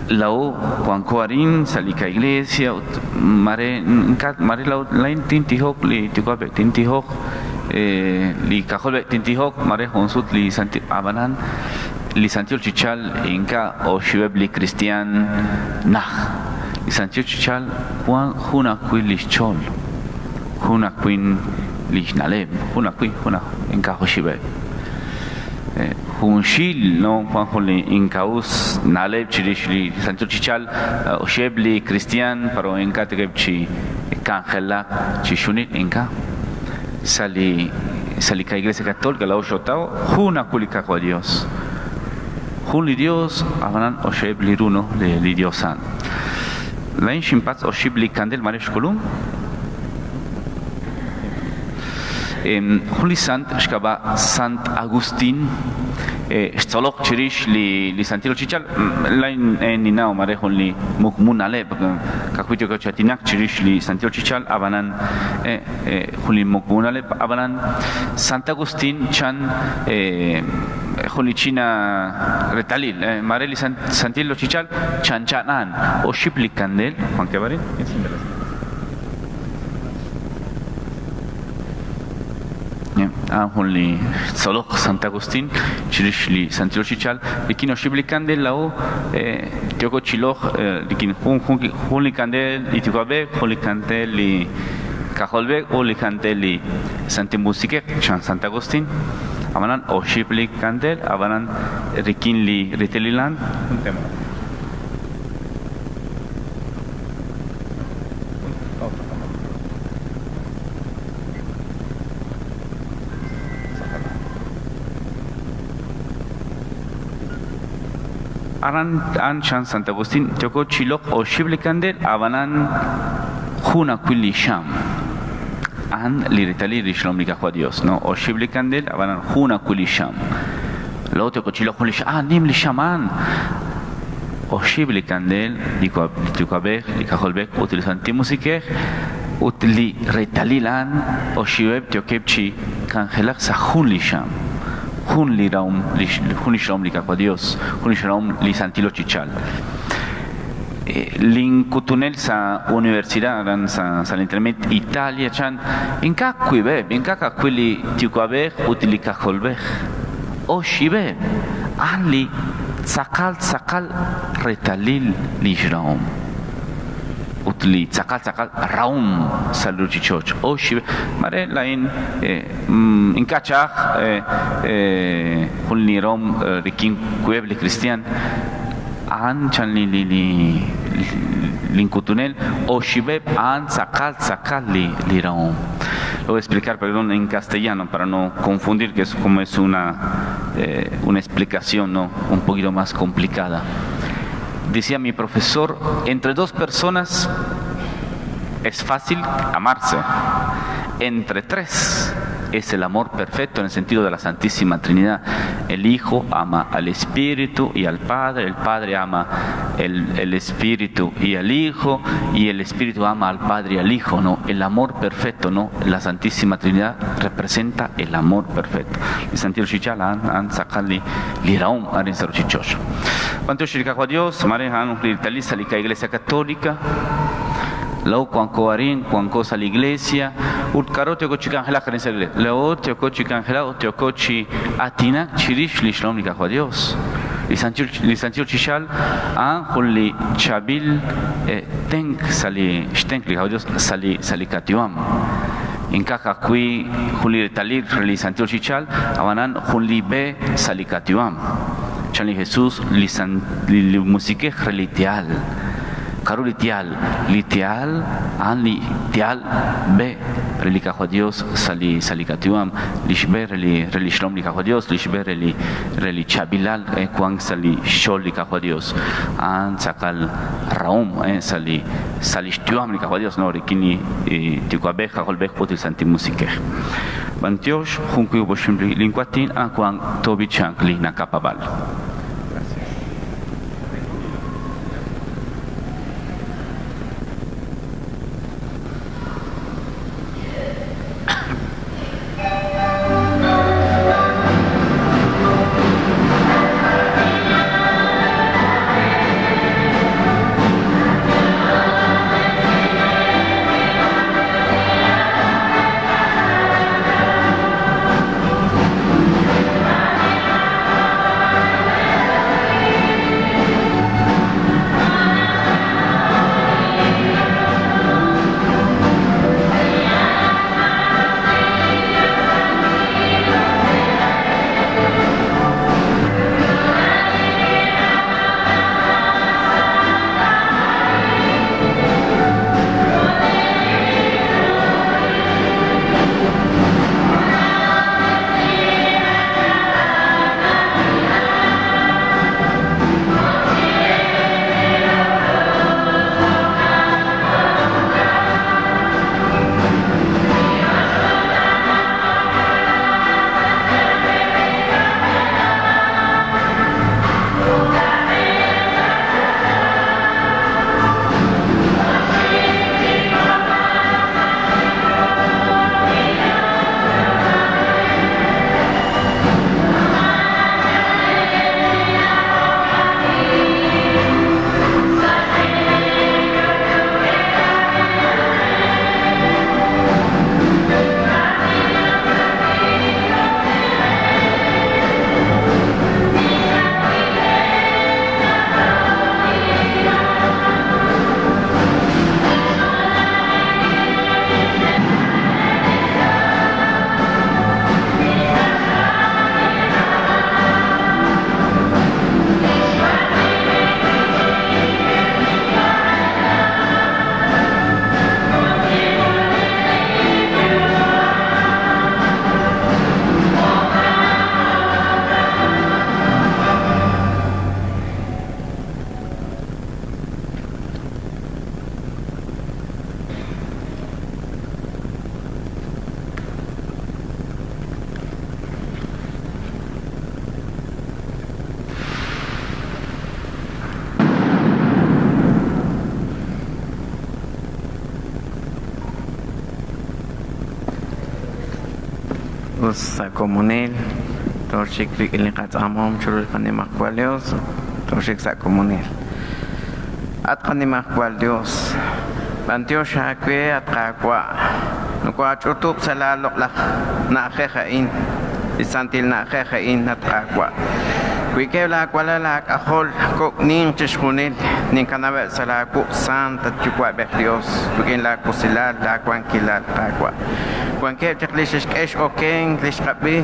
Lao wanko arin sa' li ka-iglesia mare mare lao lain tintijok li tikuabe tintijok li kajolbe tintijok mare jun sut li santil ab'anan li santil ochichal inka oxib'eb li cristian naj li santil ochichal wan jun ajwi' li xchol jun ajwi' li xna'leb' jun ajwi' jun inka oxib'eb' junxil no Juan jun li inkaus na'leb' chirix li santil ochichal oxib' li cristian pero inka tikeb' chi k'anjelaq chi xunil inka sa' li ka-iglesia católica lao xotaw jun ajwi' li Qaawa' Dios jun li Dios ab'anan oxib' li ru no li Dios an lain xinpatz' oxib' li kandel mare xk'ulum jun li sant xk'ab'a' Sant Agustín xtzolok chirix li santil ochichal lain ninnaw mare jun li mukmun na'leb' ka'ajwi' tioko chi aatinak chirix li santil ochichal ab'anan jun li mukmun na'leb' ab'anan Sant Agustín chan jun li china retalil mare li santil ochichal chancha'an oxib' li kandel Juan Kebarin. Jun li tzolok Sant Agustín chirix li santil ochichal rikin oxib' li kandel lao tioko chiloj rikin jun li kandel li tikuab'ej jun li kandel li kajolb'ej u li kandel li santil musikej chan Sant Agustín ab'anan oxib' li kandel ab'anan rikin li ritelilan jun tema. Aran an chan Sant Agustín tioko chilok oxib' li kandel ab'anan jun ajwi' li xam an li retalil li xlom li Qaawa' Dios no oxib' li kandel ab'anan jun ajwi' li xam lo tioko chilok jun li xam nim li xaman oxib' li kandel li tikuab'ej li kajolb'ej ut li santil musikej ut li retalil an oxib'eb' tiokeb' chi k'anjelaq sa' jun li xam jun li raom jun li xraom li Qaawa' Dios jun li xraom li santil ochichal. Linkutunel sa' universidad aran sa' l'internet Italia chan inka kuib'eb' inka ka'ajwi' li tikuab'ej ut li kajolb'ej oxib'eb' an li tz'aqal tz'aqal retalil li xraom ut li tz'aqal tz'aqal raom sa' li ruchichoch oxib'eb' mare lain inka cha'aj jun li raom rikin kuib'eb' li cristian an chan li linkutunel oxib'eb' an tz'aqal tz'aqal li raom. Lo voy a explicar, perdón, en castellano para no confundir, que es como es una explicación, ¿no?, un poquito más complicada. Decía mi profesor, entre dos personas es fácil amarse, entre tres es el amor perfecto en el sentido de la Santísima Trinidad. El Hijo ama al Espíritu y al Padre, el Padre ama el Espíritu y al Hijo, y el Espíritu ama al Padre y al Hijo, ¿no? El amor perfecto, ¿no? La Santísima Trinidad representa el amor perfecto. Y Santil Shichal han sacali liraum arin saruchichosh. Cuanto shirika Dios, marejan ritaliza la Iglesia Católica. Lau cuanco arin, cuanco sa la iglesia, ut karo tioko chi kanjela karin sa iglesia. Lau tioko chi kanjela, tioko chi atina chirish lishlom li Dios. Li santil ochichal a'an jun li chaab'il tenk sa' li xtenk li Qawa Dios sa' li katiwam. Ink'a' ka'ajwi' jun li reetalil re li santil ochichal, ab'anan jun li b'e sa' li katiwam. Chan li Jesús li musikej re li tial. K'aru li tial? Li tial a'an li tial b'e re li Qawa Dios sa' li katiwam, li xb'e re li xlom li Qawa Dios, li xb'e re li chaab'ilal wank sa' li xxol li Qawa Dios. A'an tz'aqal rahom sa' li xyu'am li Qawa Dios, no rik'in li Yuwa'b'ej, K'ajolb'ej ut li Santil Musiq'ej. B'antiox jun wiib' oxib' linwaatin a'an toob'ichanq li nakapab'al. Sa' komunil, toxik rik'in li qatz'aamom chiru li qanimajwal Dios, toxik sa' komunil. At qanimajwal Dios, b'antiox aawe at Qaawa', nokoach'utub' sa' laaloq'laj na'ajej a'in, li santil na'ajej a'in at Qaawa'. Wikeb' laawalal laak'ajol kok' ninq chixjunil, ninkanab'eb' sa' laawuq' sant at Yuwa'b'ej Dios, rik'in laakusilal, laawankilal Qaawa'. Wankeb' chaq li xexk'ex okenk li xqab'i,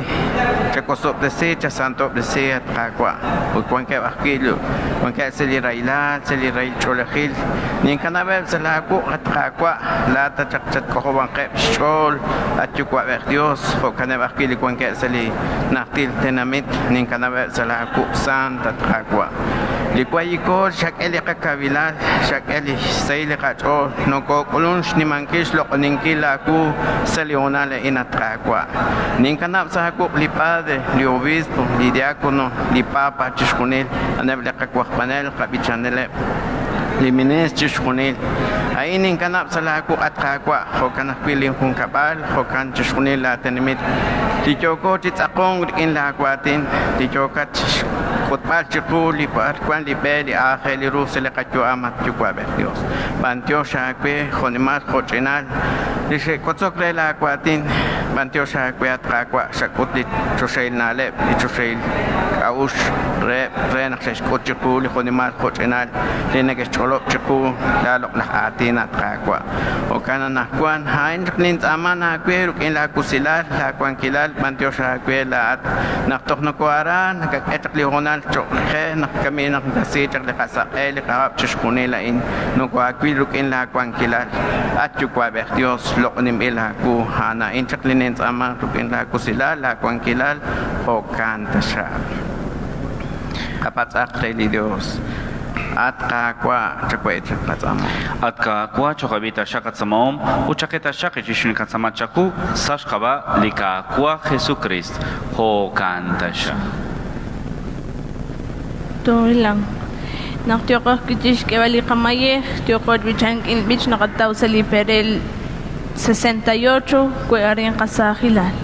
chakosob'tesi, chasantob'tesi at Qaawa'. Ut wankeb' ajwi' wankeb' sa' li rahilal, sa' li rahil ch'oolejil, ninkanab'eb' sa' laawuq' at Qaawa', laata chaq chatk'ojob'anqeb' xch'ool at Yuwa'b'ej Dios, jo'kaneb' ajwi' li wankeb' sa' li najtil tenamit, ninkanab'eb' sa' laawuq' sant at Qaawa'. Li wayikool xak'e li qakabilal, xak'e li xsahil li qach'ool, nokok'ulun xnimankil xloq'oninkil laawu sa' li honal a'in at Qaawa'. Ninkanab' sa' awuq' li padre, li obispo, li diácono, li papa chixjunil, aneb' li qawajb'anel, qab'ichaneleb', li ministro chixjunil. A'in ninkanab' sa' laawuq' at Qaawa', jo'kan ajwi' linjunkab'al, jo'kan chixjunil laatenamit. Li yooko chi tz'aqonk rik'in laawaatin, li yookat k'utb'al chiqu li b'ar wan li b'e li aajel li ru sa' li qayu'am at Yuwa'b'ej Dios. B'antiox aawe jo'nimal jo'ch'inal li xe'kotzok re laawaatin, B'antiox aawe at Qaawa' xak'ut li choxahil na'leb', li choxahil k'a'uxl reheb' re naq xe'xk'ut chiqu li jo'nimal jo'ch'inal li neke'xch'olob' chiqu laaloq'laj aatin at Qaawa'. Jo'kan anaqwan a'in chaq nintz'aaman aawe rik'in laawusilal, laawankilal, b'antiox aawe laa'at naq toj noko'aran nakak'e chaq li hoonal cho'q qe naq kami naq nakasi chaq li qasaq'e li qahab' chixjunil a'in nokoaawil rik'in laawankilal. At Yuwa'b'ej Dios, loq'oninb'il aawu, a'an a'in chaq li nintz'aaman rik'in laawusilal, laawankilal, jo'kan taxaq. Qapatz'aq re li Dios. At Qaawa' chawe' chaq qatz'aamom. At Qaawa' choqab'i taxaq qatz'aamom ut chaqe taxaq chixjunil qatz'aama chaku sa' xk'ab'a' li Qaawa' Jesucrist. Jo'kan taxaq. Tohilang. Naq tioqoj kichix k'eb'al li qamayej, tioqoj b'ichank'in b'ich naqataw sa' li perel 68 kwe arin qasaajilal.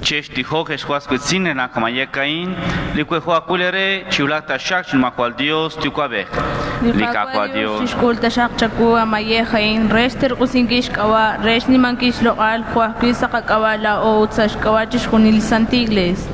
Chextijoj exhuascuetzin en Acamayekain, licuejuaculere, chiulata shak, chilmacual Dios, tucuabej. Liqaqwa Dios xkul taxaq chaku amayejain rexter qusinkish k'awa rex nimankish loq'al juajkwi saqak'awa la'o ut sa' xk'awa chixjunil santigles.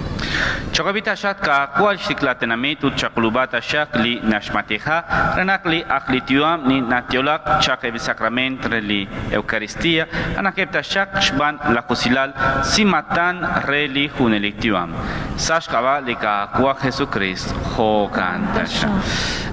Chocavita shak ka kual xtiklatenamit ut chaqlubata shak li naxmatija renak li aqlitiuam ni natiolak chak ebi sacrament re li Eucaristia anakepta shak xban la kusilal simatan re li juneliktiuam. Saxkaba li ka kua Jesucristo jokantasha.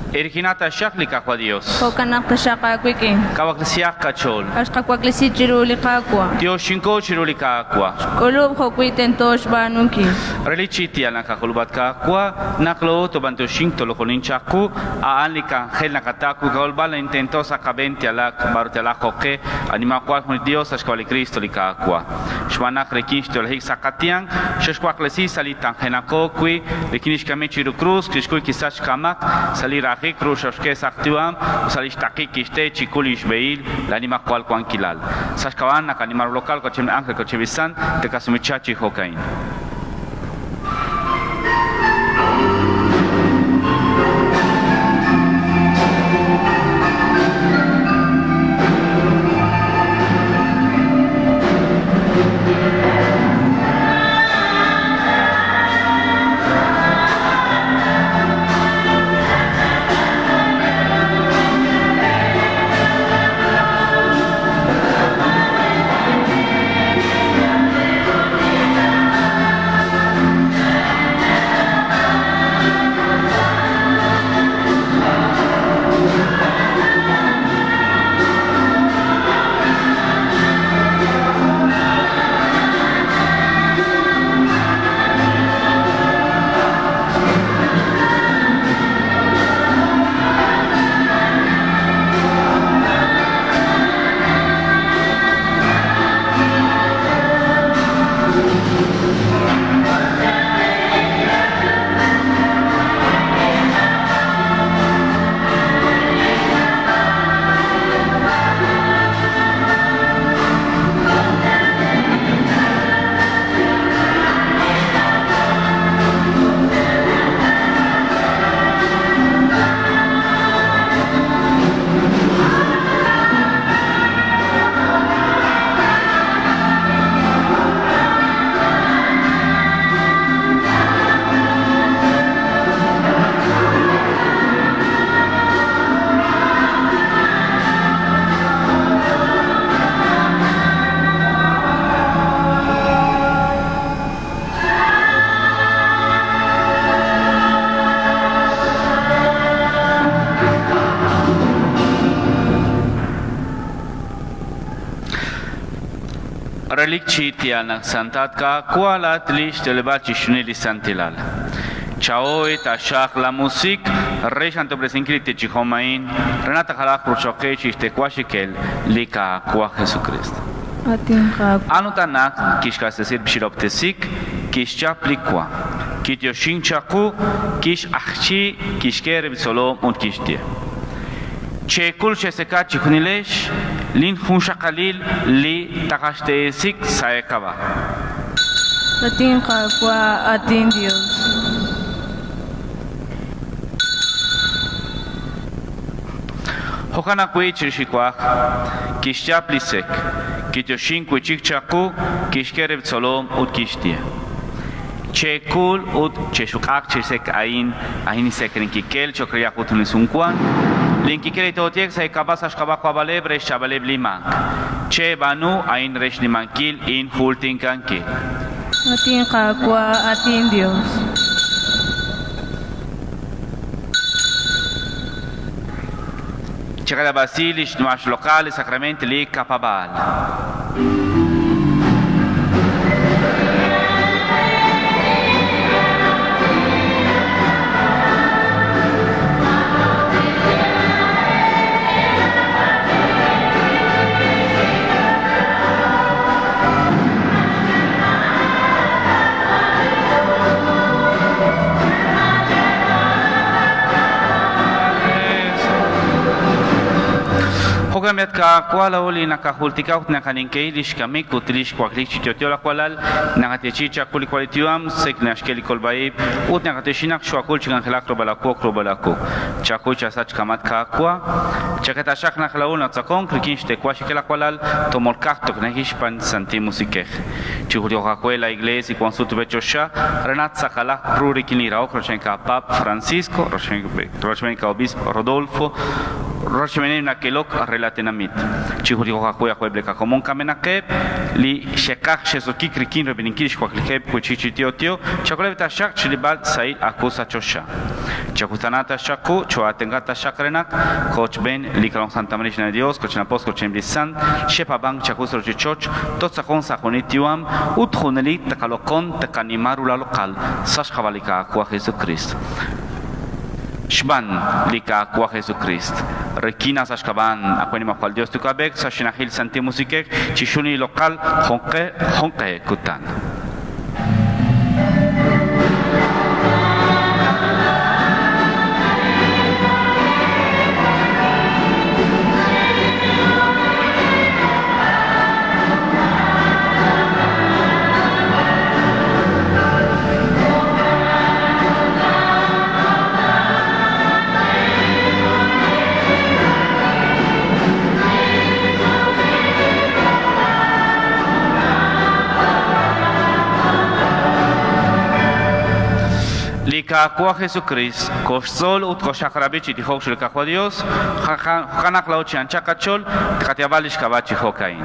Erginata shak li kakua Dios. Jokanaq taxaq awikin. Kawaklisiak kachol. Axqakuaklisi chiru li qakwa. Dios shinko chiru li kakua. K'ulub jo'wi tento xb'aanunkil. Relichitia nakakulubat kakua naklo tobanto shink tolokolin chaku aan li kangel nakataku kaolbala intento sakabente alak barute alak joke anima kual jun Dios axkawali Cristo li kakua. Xbanak rekinch tolhik sakatian xexkuaklesi sali tangenakokui rekinish kame chiru cruz kishkuy kisach kamak sali rajik cruz xoxke saktiuam usali xtaqi kixte chikuli xbeil la anima kual kuankilal. Saxkawan nakanimar local kochem ángel kochevisan tekasumichachi jokain. Relikchitia santat ka kualat lish telebachi shunili santilal. Chaoe tashak la musik resh antopresinkrite chihomain renata jalak ruchoke chiste lika kua Jesucristo. Anutanak kishkasesit bshiroptesik kishchaplikwa kityoshin chaku kish achchi kishker solo ut kishtie. Chekul cheseka chihunilesh lin junxaqalil li taqaxteesik saekaba. Atin qakwa atin Dios. Jokanakui chirixikuaj kixchaplisek kityoxin kuichik chaku kixkereb tzolom ut kixtie. Chekul ut chexuk'aq chirsek ain ahinisek rinkikel chokriyak ut nisunkuan. Linkikeli totiek sa ikabas axkabako abaleb rex chabaleb limank. Che banu ain rex limankil in hultinkankil. Atin qakwa atin Dios. Chekala basilish nuash locale sacramenti li kapabal. Jo'kan ka kwala uli nakajultika ut nakaninkei lixkamik ut lixkuaklik chityotyo lakualal nakatechi chakuli kualitiuam sek naxkeli kolbaib ut nakatexinaq xuakul chikanjelak robalakuk robalakuk chakuy chasach kamat kakua chakatashak naklaul natzakon krikin xtekua xikelakualal tomolkaktok nejixpan santimusikej chijuliojakue la iglesia y cuan sutubechosha renat sakala rurikiniraok rochenka pap Francisco rochenka obispo Rodolfo Rochmenem nakelok relatenamit. Chijuliojakue ajuebleka komon kamenakep li shekach shesokik rikin rebeninkil xkuaklijep kuchichitiotio chakolebta shak chilibal sail akusa chosha. Chakustanata shaku choatengata shakrenak kochben likalon Santa María de Dios kochenapos kochemblisan shepabang chakusro chichoch totzakon sajonitiuam utjuneli takalokon takanimarula local sashkabalika akua Jesucristo. Xban lika akua Jesucristo. Requina sashkaban akuenima cual Dios tukabek sashinahil santimusikek chishuni local jonke jonke kutan. Lika Jesucristo, koxzol ut koxakrabich itijok xulkajua Dios, janak lauchi anchakachol, tkatiabalish kabachi jokain.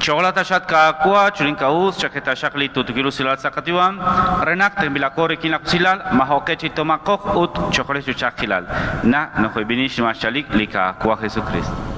Chocolata shat kakua, chulinka us, chaqueta shakli tutukilu silal sakatiwan, renak tembilakori kinaksilal, mahokechi tomakok ut chocolate chakilal. Na nojoibinish mashalik lika kua Jesucristo.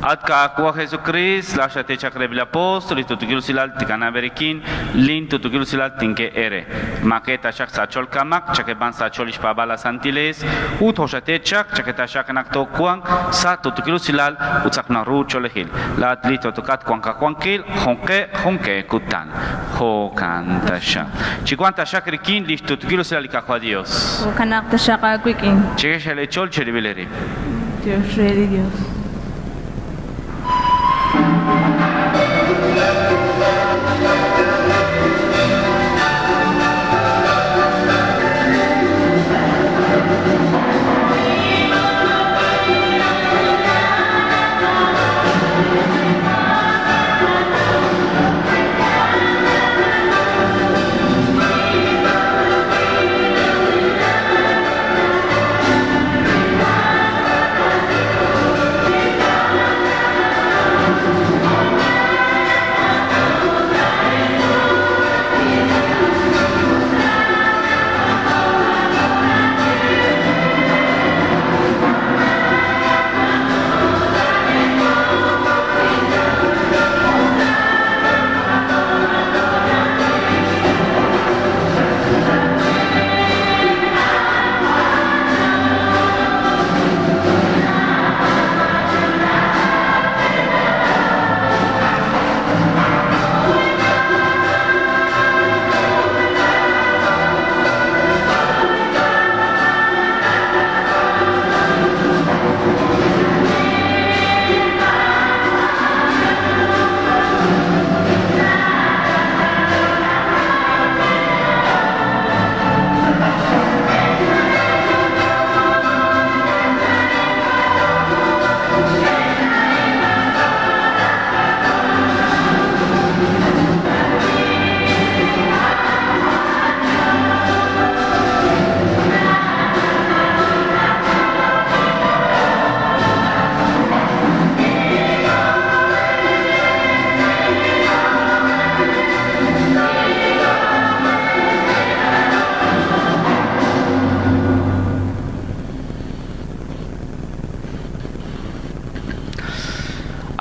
Atka akua Jesucristo, la shate chakrebil apóstol, tutukilu silal tikana berikin, lin tutukilu silal tinke ere. Maketa shak sachol kamak, chakeban sachol ishpabala santiles, ut hoshate chak, chaketa shak nakto kuang, sa tutukilu silal utzaknaru cholejil. La atlito tokat kuanka kuankil, jonke, jonke kutan. Hokantasha. Chicuanta shakrikin, lish tutukilu silal ikakua Dios. Hokanakta shakakuikin. Cheque chol cheribileri. Dios rey Dios. Thank you.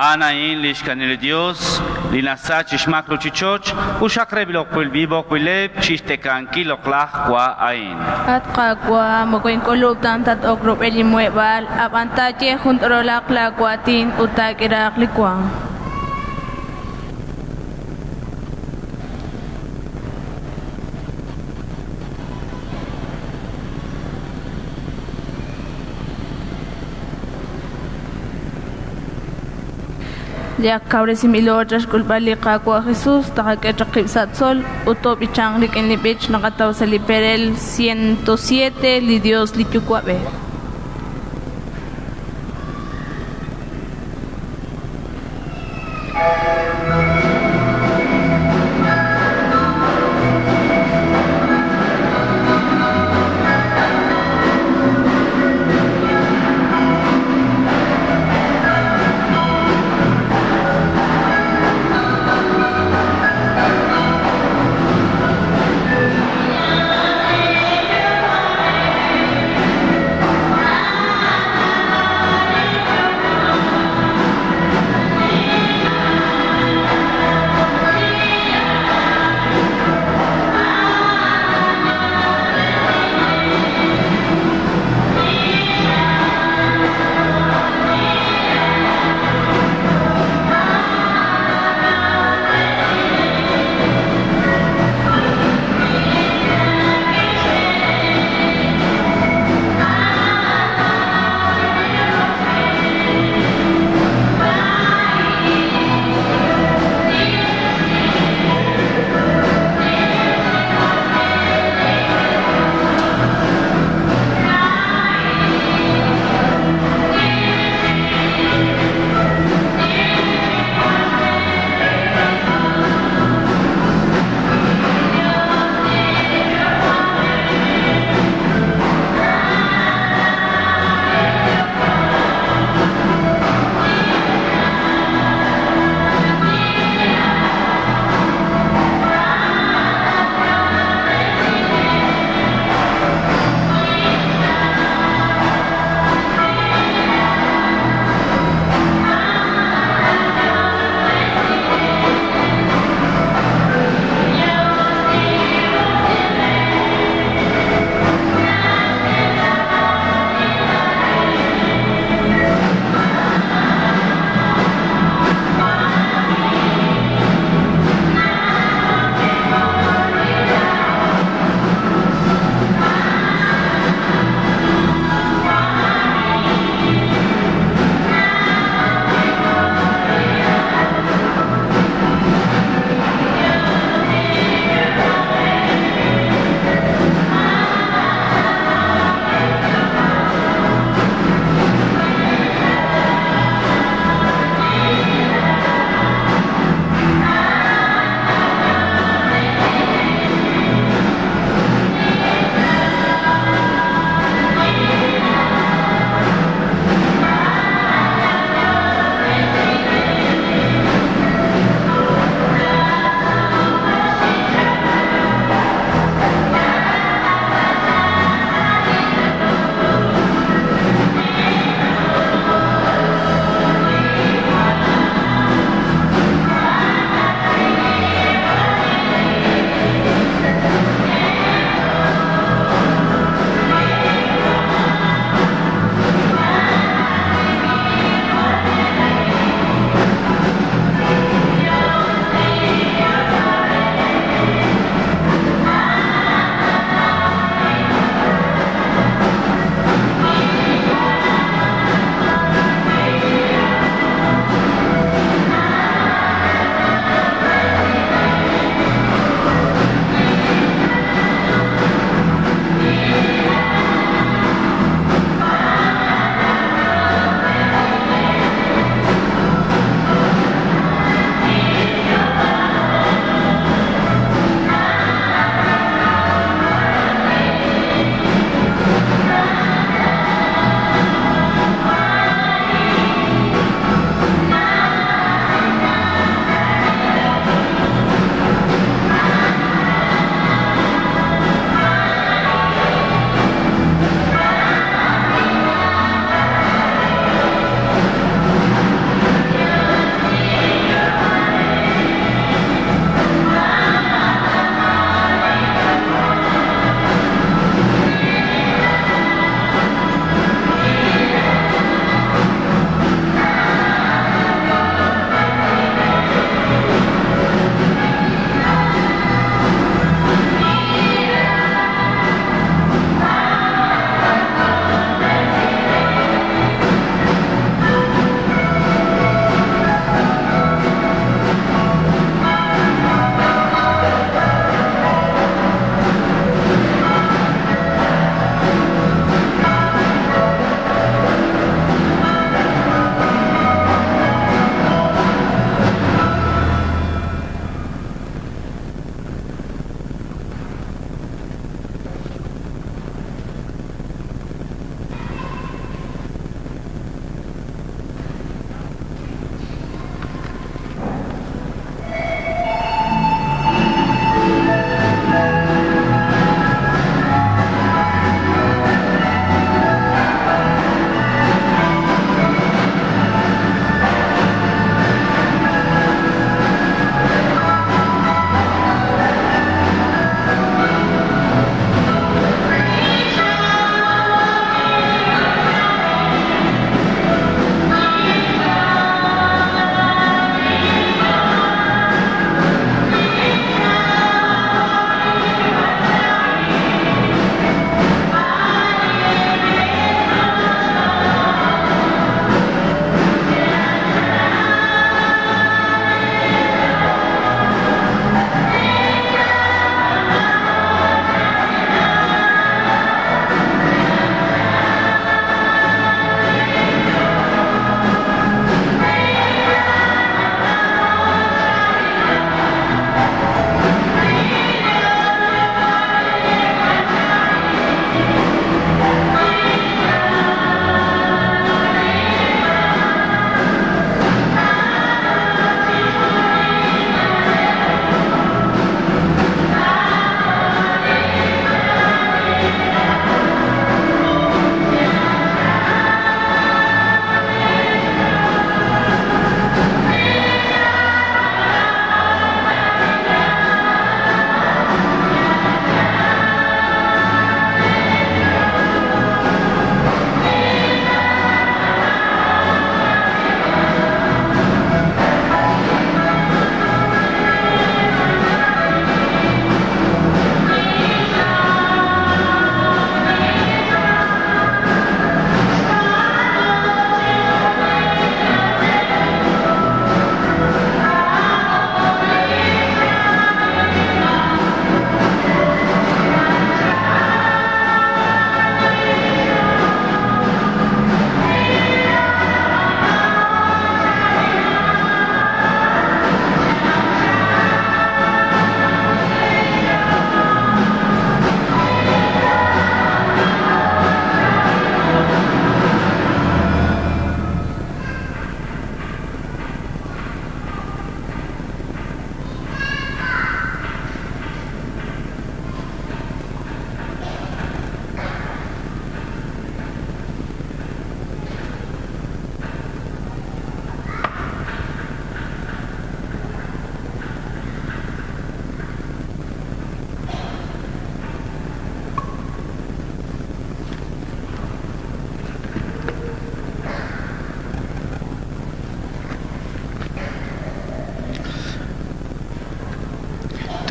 A'an a'in li xkanil li Dios li nasach xmaak ruuchich'och' ut xaqreb'il b'oqb'ileb' chixtekankil loq'laj wa a'in. At Qaawa', moko ink'ulub' ta tat-ok rub'el li muheb'aal, ab'an taaye jun t'orolaq laawaatin ut taak'iraaq li waam. Li ak kawresinb'ilo xk'ulb'al li Qaawa' Jesus taqak'e chaq qib' sa' tzol ut toob'ichanq rik'in li b'ich naqataw sa' li perel 107 li Dios li Yuwa'b'ej.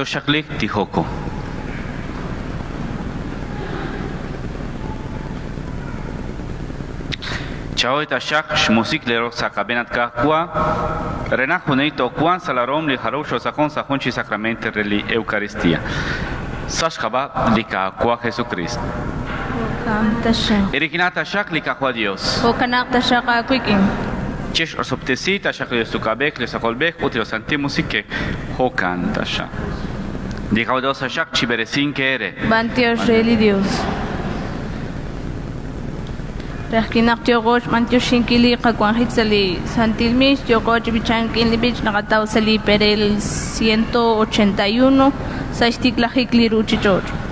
Choxaklik tijoko. Chaoy tashak xmusik lero sakabenat kahkua rena junei tokuan salarom li haru xosakon sajun chi sacramente reli Eucaristía. Sashkaba li kahkua Jesucristo. Erikinata shak li kahkua Dios. Jokanak tashak akuikin. Chesh orsoptesi tashak li sukabek li sakolbek utilo santi musike hokan tashak. Dijo Dios ashak chiberesin que ere. Bantios reli Dios. Rajkinaq tioqoch mantioxinkili qakuanjitsali santilmix tioqoch bichankinlipich naqatawsali perel 181 saxtiklajikli ruchichoch.